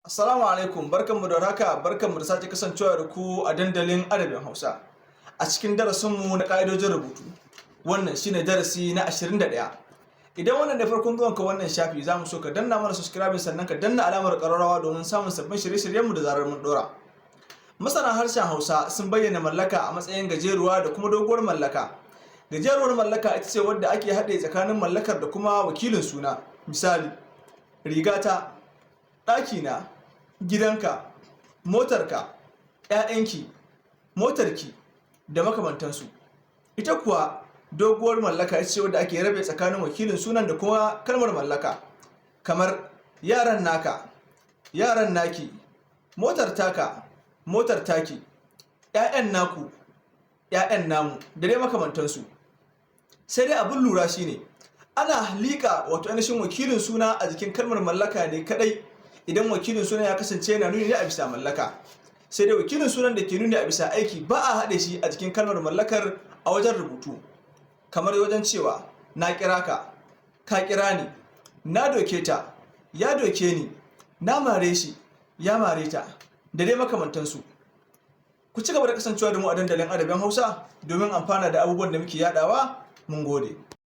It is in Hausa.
Assalamu alaikum, barkanmu da warhaka, barkanmu da sake kasancewa da ku a dandalin adabin Hausa. A cikin darasinmu na ƙa'idojin rubutu, wannan shine darasi na 21. Idan wannan ne farkon zuwanka wannan shafi, za mu so ka danna mana subscribing, sannan ka danna alamar ƙararrawa domin samun sabbin shirye-shiryenmu da zarar mun ɗora. Masana harshen Hausa sun bayyana mallaka a matsayin gajeruwa da kuma doguwar mallaka. Gajeruwar mallaka ita ce wadda ake haɗe tsakanin mallakar da kuma wakilin suna. Misali, rigata, ɗakina, gidanka, motarka, ‘ya'yanki, motarki da makamantansu. Ita kuwa doguwar mallaka ita ce wadda ake rabe tsakanin wakilin sunan da kuma kalmar mallaka, kamar yaran naka, yaran naki, motar taka, motar taki, ‘ya'yan naku, ‘ya'yan namu da dai makamantansu. Sai dai abin lura shine ana liƙa wato ainihin wakilin suna a jikin kalmar mallaka ne kaɗai idan wakilin sunan ya kasance yana nuni ne a bisa mallaka. Sai dai wakilin sunan da ke nuni a bisa aiki ba a haɗe shi a jikin kalmar mallakar a wajen rubutu, kamar wajen cewa na kira ka, ka kira ni, na doke ta, ya doke ni, na mare shi, ya mare ta da dai makamantansu. Ku ci gaba da kasancewa da mu a dandalin adabin Hausa domin amfana da abubuwan da muke yaɗawa. Mun gode.